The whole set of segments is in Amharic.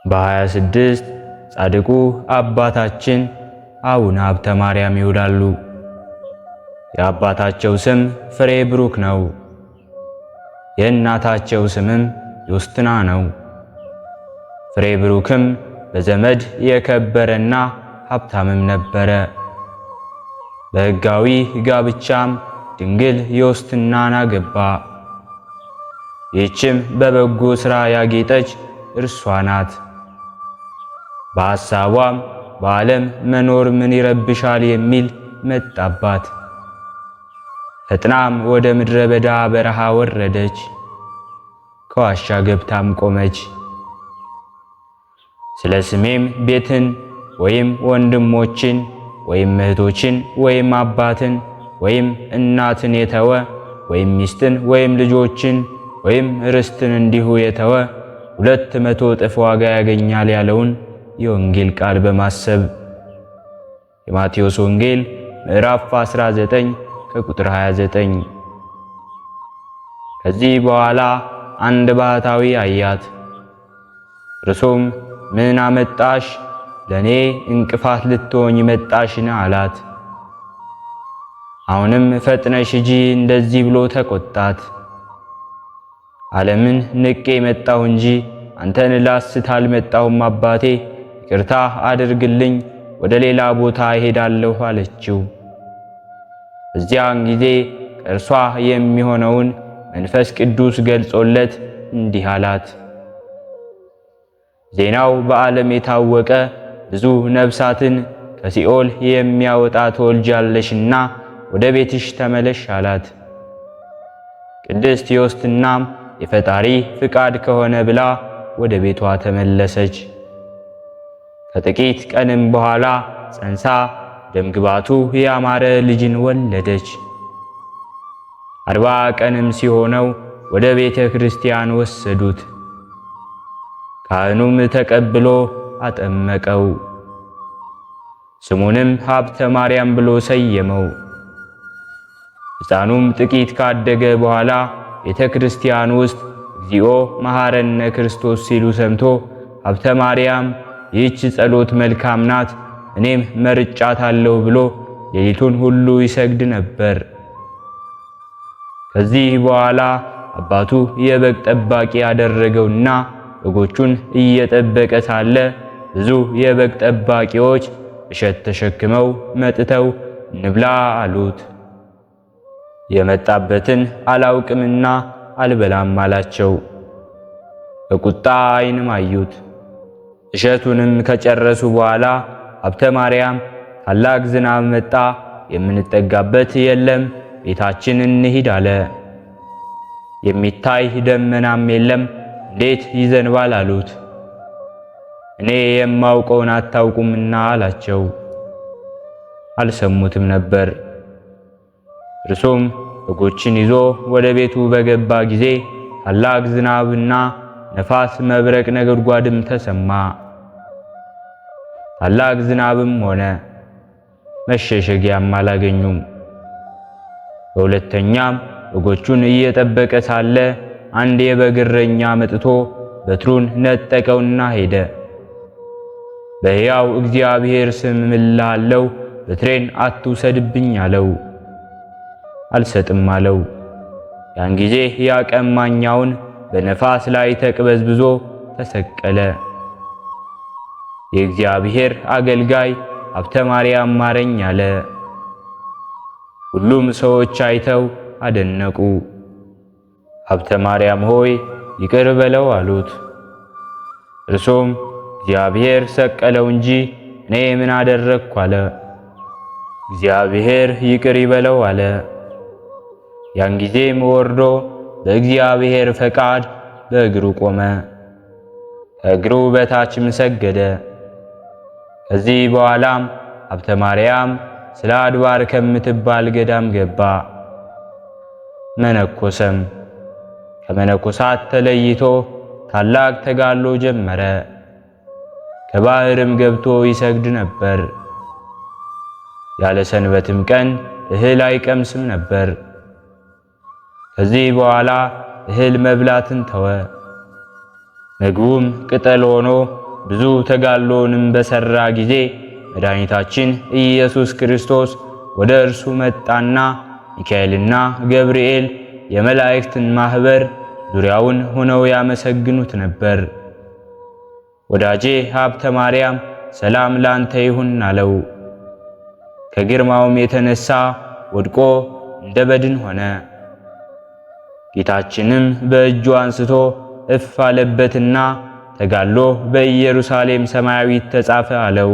በ26 ጻድቁ አባታችን አቡነ ሀብተ ማርያም ይውላሉ። የአባታቸው ስም ፍሬ ብሩክ ነው። የእናታቸው ስምም ዮስትና ነው። ፍሬ ብሩክም በዘመድ የከበረና ሀብታምም ነበረ። በሕጋዊ ጋብቻም ድንግል ዮስትናን አገባ። ይህችም በበጎ ሥራ ያጌጠች እርሷ ናት። በሐሳቧም በዓለም መኖር ምን ይረብሻል የሚል መጣባት። ፈጥናም ወደ ምድረ በዳ በረሃ ወረደች። ከዋሻ ገብታም ቆመች። ስለ ስሜም ቤትን ወይም ወንድሞችን ወይም እህቶችን ወይም አባትን ወይም እናትን የተወ ወይም ሚስትን ወይም ልጆችን ወይም ርስትን እንዲሁ የተወ 200 እጥፍ ዋጋ ያገኛል ያለውን የወንጌል ቃል በማሰብ የማቴዎስ ወንጌል ምዕራፍ 19 ከቁጥር 29። ከዚህ በኋላ አንድ ባህታዊ አያት። እርሱም ምን አመጣሽ? ለኔ እንቅፋት ልትሆኝ መጣሽን? አላት። አሁንም ፈጥነሽ ሂጂ እንደዚህ ብሎ ተቆጣት። ዓለምን ንቄ መጣሁ እንጂ አንተን ላስት አልመጣሁም አባቴ፣ ይቅርታ አድርግልኝ፣ ወደ ሌላ ቦታ እሄዳለሁ አለችው። በዚያን ጊዜ ከእርሷ የሚሆነውን መንፈስ ቅዱስ ገልጾለት እንዲህ አላት። ዜናው በዓለም የታወቀ ብዙ ነፍሳትን ከሲኦል የሚያወጣ ትወልጃለሽና ወደ ቤትሽ ተመለሽ አላት። ቅድስት ዮስትናም የፈጣሪ ፍቃድ ከሆነ ብላ ወደ ቤቷ ተመለሰች። ከጥቂት ቀንም በኋላ ጸንሳ ደምግባቱ ያማረ ልጅን ወለደች። 40 ቀንም ሲሆነው ወደ ቤተ ክርስቲያን ወሰዱት። ካህኑም ተቀብሎ አጠመቀው። ስሙንም ሀብተ ማርያም ብሎ ሰየመው። ሕፃኑም ጥቂት ካደገ በኋላ ቤተ ክርስቲያን ውስጥ እግዚኦ መሐረነ ክርስቶስ ሲሉ ሰምቶ ሀብተ ማርያም ይህች ጸሎት መልካም ናት፣ እኔም መርጫታለሁ ብሎ ሌሊቱን ሁሉ ይሰግድ ነበር። ከዚህ በኋላ አባቱ የበግ ጠባቂ ያደረገውና በጎቹን እየጠበቀ ሳለ ብዙ የበግ ጠባቂዎች እሸት ተሸክመው መጥተው እንብላ አሉት። የመጣበትን አላውቅምና አልበላም አላቸው። በቁጣ ዓይንም አዩት። እሸቱንም ከጨረሱ በኋላ ሀብተ ማርያም ታላቅ ዝናብ መጣ፣ የምንጠጋበት የለም፣ ቤታችን እንሂድ አለ። የሚታይ ደመናም የለም፣ እንዴት ይዘንባል አሉት። እኔ የማውቀውን አታውቁምና አላቸው። አልሰሙትም ነበር። እርሱም በጎችን ይዞ ወደ ቤቱ በገባ ጊዜ ታላቅ ዝናብና ነፋስ፣ መብረቅ፣ ነጎድጓድም ተሰማ። ታላቅ ዝናብም ሆነ፣ መሸሸጊያም አላገኙም። በሁለተኛም በጎቹን እየጠበቀ ሳለ አንድ የበግ እረኛ መጥቶ በትሩን ነጠቀውና ሄደ። በሕያው እግዚአብሔር ስም እምልሃለሁ በትሬን አትውሰድብኝ አለው። አልሰጥም አለው። ያን ጊዜ ያ ቀማኛውን በነፋስ ላይ ተቅበዝብዞ ተሰቀለ። የእግዚአብሔር አገልጋይ ሀብተ ማርያም ማረኝ አለ። ሁሉም ሰዎች አይተው አደነቁ። ሀብተ ማርያም ሆይ ይቅር በለው አሉት። እርሱም እግዚአብሔር ሰቀለው እንጂ እኔ ምን አደረግኩ አለ። እግዚአብሔር ይቅር ይበለው አለ። ያን ጊዜም ወርዶ በእግዚአብሔር ፈቃድ በእግሩ ቆመ፣ ከእግሩ በታችም ሰገደ። ከዚህ በኋላም ሀብተ ማርያም ስለ አድባር ከምትባል ገዳም ገባ፣ መነኮሰም። ከመነኮሳት ተለይቶ ታላቅ ተጋድሎ ጀመረ። ከባህርም ገብቶ ይሰግድ ነበር። ያለ ሰንበትም ቀን እህል አይቀምስም ነበር። ከዚህ በኋላ እህል መብላትን ተወ። ምግቡም ቅጠል ሆኖ ብዙ ተጋድሎንም በሰራ ጊዜ መድኃኒታችን ኢየሱስ ክርስቶስ ወደ እርሱ መጣና ሚካኤልና ገብርኤል የመላእክትን ማህበር ዙሪያውን ሆነው ያመሰግኑት ነበር። ወዳጄ ሀብተ ማርያም ሰላም ላንተ ይሁን አለው። ከግርማውም የተነሳ ወድቆ እንደ በድን ሆነ። ጌታችንም በእጁ አንስቶ እፍ አለበትና ተጋድሎ በኢየሩሳሌም ሰማያዊት ተጻፈ አለው።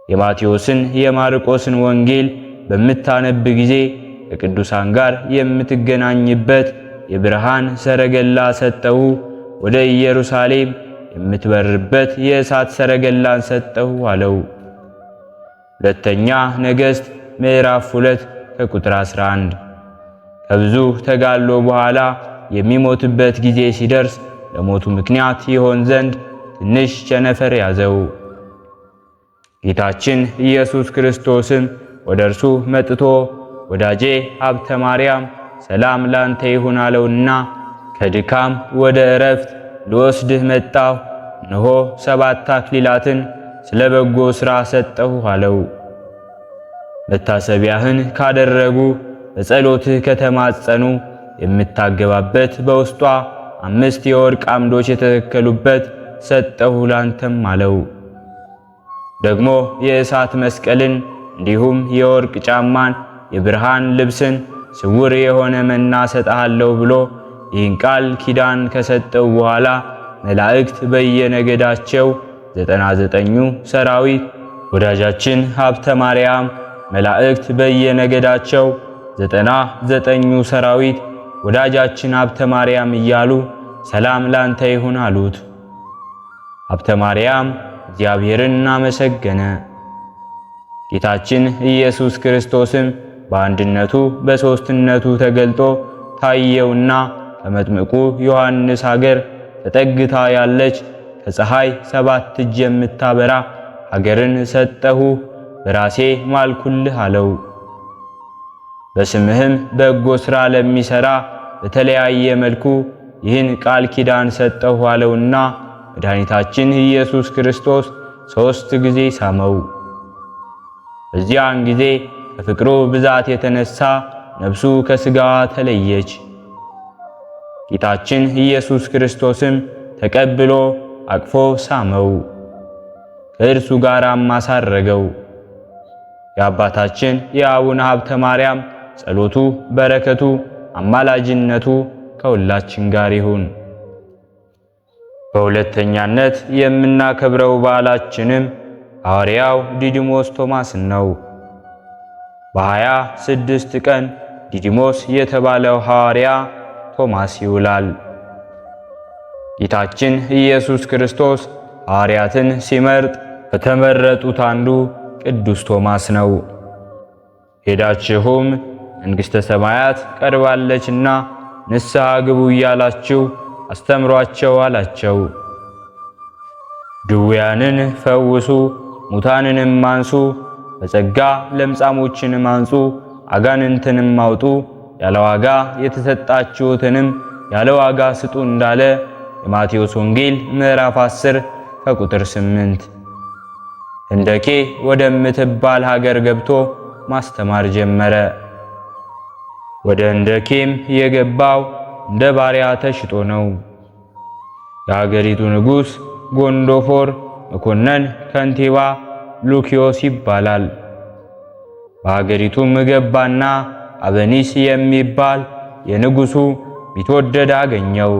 የማቴዎስን የማርቆስን ወንጌል በምታነብ ጊዜ ከቅዱሳን ጋር የምትገናኝበት የብርሃን ሰረገላ ሰጠሁ፣ ወደ ኢየሩሳሌም የምትበርበት የእሳት ሰረገላን ሰጠሁ አለው። ሁለተኛ ነገሥት ምዕራፍ 2 ከቁጥር 11። ከብዙ ተጋድሎ በኋላ የሚሞትበት ጊዜ ሲደርስ ለሞቱ ምክንያት ይሆን ዘንድ ትንሽ ቸነፈር ያዘው። ጌታችን ኢየሱስ ክርስቶስም ወደ እርሱ መጥቶ ወዳጄ ሀብተ ማርያም ሰላም ላንተ ይሁን አለውና ከድካም ወደ እረፍት ልወስድህ መጣሁ። እነሆ 7 አክሊላትን ስለ በጎ ሥራ ሰጠሁ አለው። መታሰቢያህን ካደረጉ በጸሎትህ ከተማጸኑ የምታገባበት በውስጧ 5 የወርቅ አምዶች የተተከሉበት ሰጠሁ ላንተም አለው። ደግሞ የእሳት መስቀልን እንዲሁም የወርቅ ጫማን የብርሃን ልብስን ስውር የሆነ መና ሰጥሃለሁ ብሎ ይህን ቃል ኪዳን ከሰጠው በኋላ መላእክት በየነገዳቸው 99ኙ ሰራዊት ወዳጃችን ሀብተ ማርያም መላእክት በየነገዳቸው 99ኙ ሰራዊት ወዳጃችን ሀብተ ማርያም እያሉ ሰላም ላንተ ይሁን አሉት። ሀብተ ማርያም እግዚአብሔርን አመሰገነ። ጌታችን ኢየሱስ ክርስቶስም በአንድነቱ በሦስትነቱ ተገልጦ ታየውና ከመጥምቁ ዮሐንስ ሀገር ተጠግታ ያለች ከፀሐይ 7 እጅ የምታበራ ሀገርን ሰጠሁ በራሴ ማልኩልህ አለው። በስምህም በጎ ሥራ ለሚሰራ በተለያየ መልኩ ይህን ቃል ኪዳን ሰጠሁ አለውና መድኃኒታችን ኢየሱስ ክርስቶስ 3 ጊዜ ሳመው። በዚያን ጊዜ ከፍቅሩ ብዛት የተነሳ ነፍሱ ከሥጋዋ ተለየች። ጌታችን ኢየሱስ ክርስቶስም ተቀብሎ አቅፎ ሳመው፣ ከእርሱ ጋርም አሳረገው። የአባታችን የአቡነ ሀብተ ማርያም ጸሎቱ፣ በረከቱ፣ አማላጅነቱ ከሁላችን ጋር ይሁን። በሁለተኛነት የምናከብረው በዓላችንም ሐዋርያው ዲዲሞስ ቶማስን ነው። በ26 ቀን ዲዲሞስ የተባለው ሐዋርያ ቶማስ ይውላል። ጌታችን ኢየሱስ ክርስቶስ ሐዋርያትን ሲመርጥ ከተመረጡት አንዱ ቅዱስ ቶማስ ነው። ሄዳችሁም መንግሥተ ሰማያት ቀርባለችና ንስሐ ግቡ እያላችሁ አስተምሯቸው አላቸው። ድውያንን ፈውሱ፣ ሙታንንም አንሱ፣ በጸጋ ለምጻሞችንም አንጹ፣ አጋንንትንም አውጡ፣ ያለ ዋጋ የተሰጣችሁትንም ያለ ዋጋ ስጡ እንዳለ የማቴዎስ ወንጌል ምዕራፍ 10 ከቁጥር 8። ህንደኬ ወደምትባል ሀገር ገብቶ ማስተማር ጀመረ። ወደ ህንደኬም የገባው እንደ ባሪያ ተሽጦ ነው። የሀገሪቱ ንጉሥ ጎንዶፎር መኮንን ከንቲባ ሉኪዮስ ይባላል። በሀገሪቱም ገባና አበኒስ የሚባል የንጉሱ ቢትወደድ አገኘው።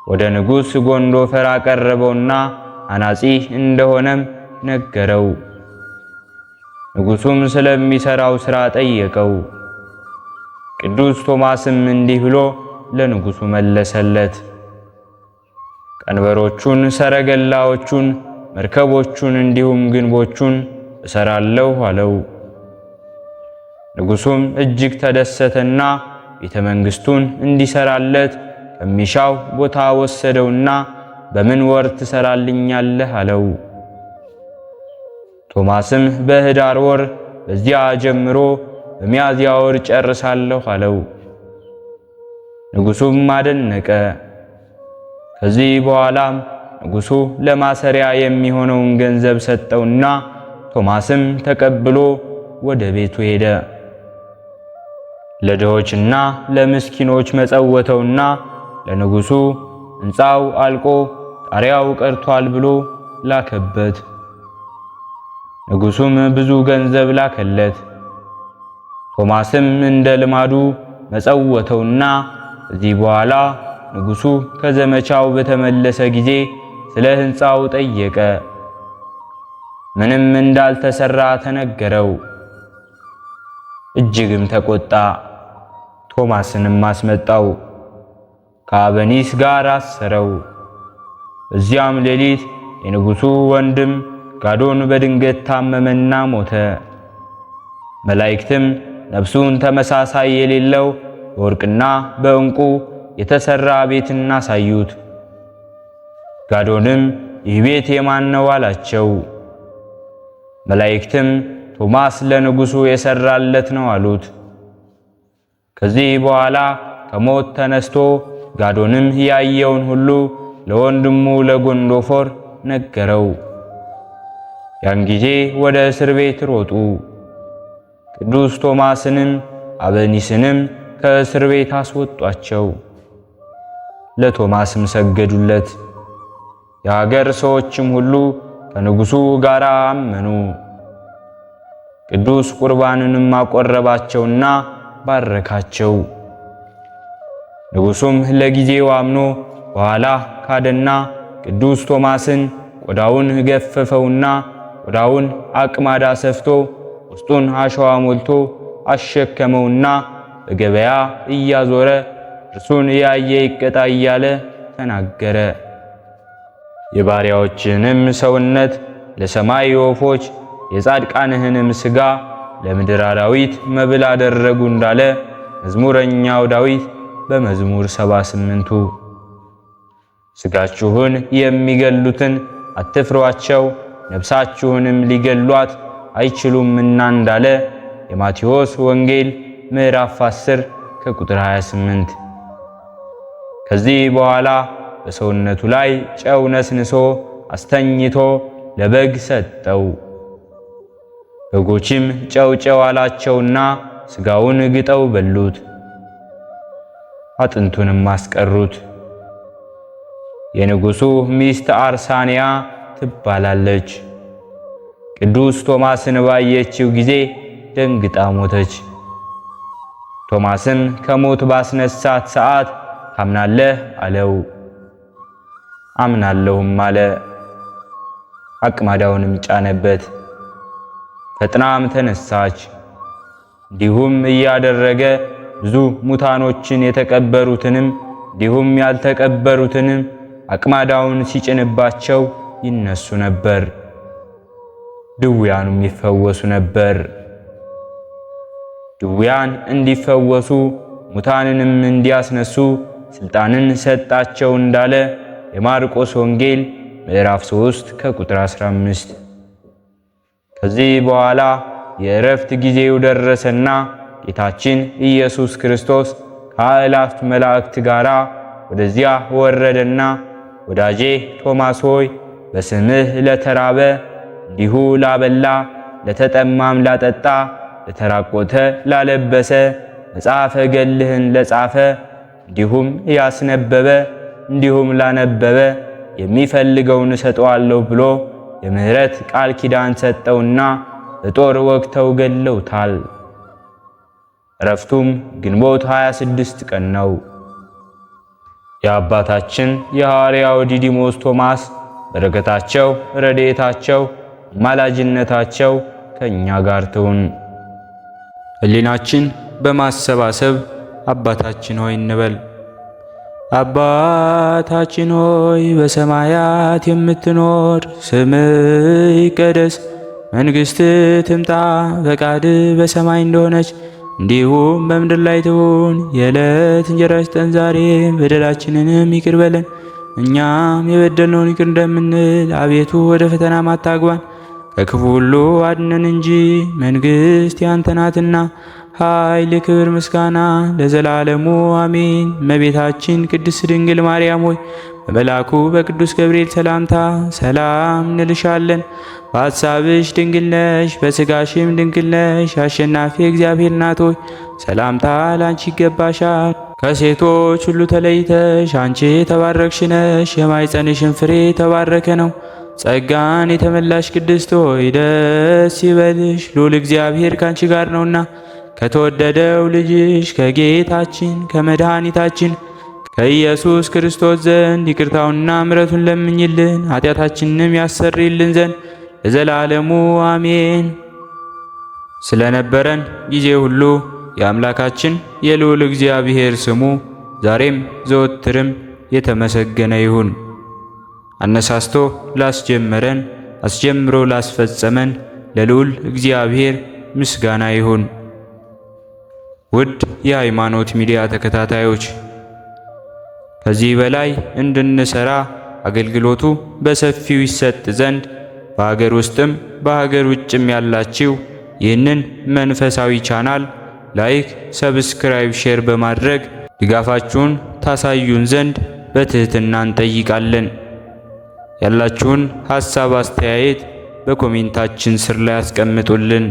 ወደ ንጉሥ ጎንዶፈር አቀረበውና አናጺ እንደሆነም ነገረው። ንጉሱም ስለሚሰራው ሥራ ጠየቀው። ቅዱስ ቶማስም እንዲህ ብሎ ለንጉሱ መለሰለት። ቀንበሮቹን፣ ሰረገላዎቹን፣ መርከቦቹን እንዲሁም ግንቦቹን እሰራለሁ አለው። ንጉሱም እጅግ ተደሰተና ቤተ መንግስቱን እንዲሰራለት ከሚሻው ቦታ ወሰደውና በምን ወር ትሰራልኛለህ አለው። ቶማስም በህዳር ወር በዚያ ጀምሮ በሚያዝያ ወር ጨርሳለሁ አለው። ንጉሱም አደነቀ። ከዚህ በኋላም ንጉሡ ለማሰሪያ የሚሆነውን ገንዘብ ሰጠውና ቶማስም ተቀብሎ ወደ ቤቱ ሄደ። ለድሆችና ለምስኪኖች መጸወተውና ለንጉሡ ሕንፃው አልቆ ጣሪያው ቀርቷል ብሎ ላከበት። ንጉሡም ብዙ ገንዘብ ላከለት። ቶማስም እንደ ልማዱ መጸወተውና ከዚህ በኋላ ንጉሡ ከዘመቻው በተመለሰ ጊዜ ስለ ሕንፃው ጠየቀ። ምንም እንዳልተሰራ ተነገረው። እጅግም ተቆጣ። ቶማስንም አስመጣው፣ ከአበኒስ ጋር አሰረው። በዚያም ሌሊት የንጉሡ ወንድም ጋዶን በድንገት ታመመና ሞተ። መላእክትም ነፍሱን ተመሳሳይ የሌለው በወርቅና በዕንቁ የተሰራ ቤትን አሳዩት። ጋዶንም ይህ ቤት የማን ነው አላቸው። መላእክትም ቶማስ ለንጉሡ የሰራለት ነው አሉት። ከዚህ በኋላ ከሞት ተነስቶ ጋዶንም ያየውን ሁሉ ለወንድሙ ለጎንዶፎር ነገረው። ያን ጊዜ ወደ እስር ቤት ሮጡ። ቅዱስ ቶማስንም አበኒስንም ከእስር ቤት አስወጧቸው። ለቶማስም ሰገዱለት። የሀገር ሰዎችም ሁሉ ከንጉሡ ጋር አመኑ። ቅዱስ ቁርባንንም አቆረባቸውና ባረካቸው። ንጉሡም ለጊዜው አምኖ በኋላ ካደና ቅዱስ ቶማስን ቆዳውን ገፈፈውና ቆዳውን አቅማዳ ሰፍቶ ውስጡን አሸዋ ሞልቶ አሸከመውና በገበያ እያዞረ እርሱን ያየ ይቀጣ እያለ ተናገረ። የባሪያዎችንም ሰውነት ለሰማይ ወፎች የጻድቃንህንም ሥጋ ለምድር አራዊት መብል አደረጉ እንዳለ መዝሙረኛው ዳዊት በመዝሙር 78ቱ። ሥጋችሁን የሚገሉትን አትፍሯቸው፣ ነፍሳችሁንም ሊገሏት አይችሉምና እንዳለ የማቴዎስ ወንጌል ምዕራፍ 10 ከቁጥር 28። ከዚህ በኋላ በሰውነቱ ላይ ጨው ነስንሶ አስተኝቶ ለበግ ሰጠው። በጎችም ጨው ጨው አላቸውና ሥጋውን ግጠው በሉት፣ አጥንቱንም አስቀሩት። የንጉሡ ሚስት አርሳንያ ትባላለች። ቅዱስ ቶማስን ባየችው ጊዜ ደንግጣ ሞተች። ቶማስም ከሞት ባስነሳት ሰዓት ታምናለህ አለው። አምናለሁም አለ። አቅማዳውንም ጫነበት። ፈጥናም ተነሳች። እንዲሁም እያደረገ ብዙ ሙታኖችን የተቀበሩትንም እንዲሁም ያልተቀበሩትንም አቅማዳውን ሲጭንባቸው ይነሱ ነበር፣ ድውያኑም ይፈወሱ ነበር። ድውያን እንዲፈወሱ ሙታንንም እንዲያስነሱ ስልጣንን ሰጣቸው እንዳለ የማርቆስ ወንጌል ምዕራፍ 3 ከቁጥር 15። ከዚህ በኋላ የእረፍት ጊዜው ደረሰና ጌታችን ኢየሱስ ክርስቶስ ከአእላፍት መላእክት ጋራ ወደዚያ ወረደና ወዳጄ ቶማስ ሆይ በስምህ ለተራበ እንዲሁ ላበላ፣ ለተጠማም ላጠጣ፣ ለተራቆተ ላለበሰ፣ መጽሐፈ ገድልህን ለጻፈ እንዲሁም ያስነበበ እንዲሁም ላነበበ የሚፈልገውን እሰጠዋለሁ ብሎ የምህረት ቃል ኪዳን ሰጠውና በጦር ወግተው ገለውታል። እረፍቱም ግንቦት 26 ቀን ነው። የአባታችን የሐዋርያው ዲዲሞስ ቶማስ በረከታቸው፣ ረድኤታቸው፣ አማላጅነታቸው ከእኛ ጋር ትሁን። ሕሊናችን በማሰባሰብ አባታችን ሆይ እንበል። አባታችን ሆይ በሰማያት የምትኖር፣ ስምህ ይቀደስ፣ መንግሥትህ ትምጣ፣ ፈቃድህ በሰማይ እንደሆነች እንዲሁም በምድር ላይ ትሁን። የዕለት እንጀራችንን ስጠን ዛሬ፣ በደላችንንም ይቅር በለን እኛም የበደልነውን ይቅር እንደምንል፣ አቤቱ ወደ ፈተና አታግባን፣ ከክፉ ሁሉ አድነን እንጂ መንግሥት ያንተ ናትና፣ ኃይል፣ ክብር፣ ምስጋና ለዘላለሙ አሜን። እመቤታችን ቅድስት ድንግል ማርያም ሆይ በመልአኩ በቅዱስ ገብርኤል ሰላምታ ሰላም እንልሻለን። በሐሳብሽ ድንግል ነሽ፣ በሥጋሽም ድንግል ነሽ። አሸናፊ እግዚአብሔር እናት ሆይ ሰላምታ ላንቺ ይገባሻል። ከሴቶች ሁሉ ተለይተሽ አንቺ የተባረክሽ ነሽ፣ የማኅፀንሽን ፍሬ የተባረከ ነው። ጸጋን የተመላሽ ቅድስት ሆይ ደስ ይበልሽ፣ ልዑል እግዚአብሔር ካንቺ ጋር ነውና ከተወደደው ልጅሽ ከጌታችን ከመድኃኒታችን ከኢየሱስ ክርስቶስ ዘንድ ይቅርታውንና ምሕረቱን ለምኝልን ኃጢአታችንንም ያሰርይልን ዘንድ ለዘላለሙ አሜን። ስለነበረን ጊዜ ሁሉ የአምላካችን የልዑል እግዚአብሔር ስሙ ዛሬም ዘወትርም የተመሰገነ ይሁን። አነሳስቶ ላስጀመረን አስጀምሮ ላስፈጸመን ለልዑል እግዚአብሔር ምስጋና ይሁን። ውድ የሃይማኖት ሚዲያ ተከታታዮች፣ ከዚህ በላይ እንድንሰራ አገልግሎቱ በሰፊው ይሰጥ ዘንድ በሀገር ውስጥም በሀገር ውጭም ያላችሁ ይህንን መንፈሳዊ ቻናል like፣ subscribe፣ share በማድረግ ድጋፋችሁን ታሳዩን ዘንድ በትህትና እንጠይቃለን። ያላችሁን ሐሳብ አስተያየት በ comment ኣችን ስር ላይ አስቀምጡልን።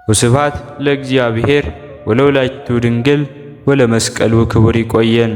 ወስብሐት ለእግዚአብሔር ወለወላዲቱ ድንግል ወለመስቀሉ ክቡር። ይቆየን።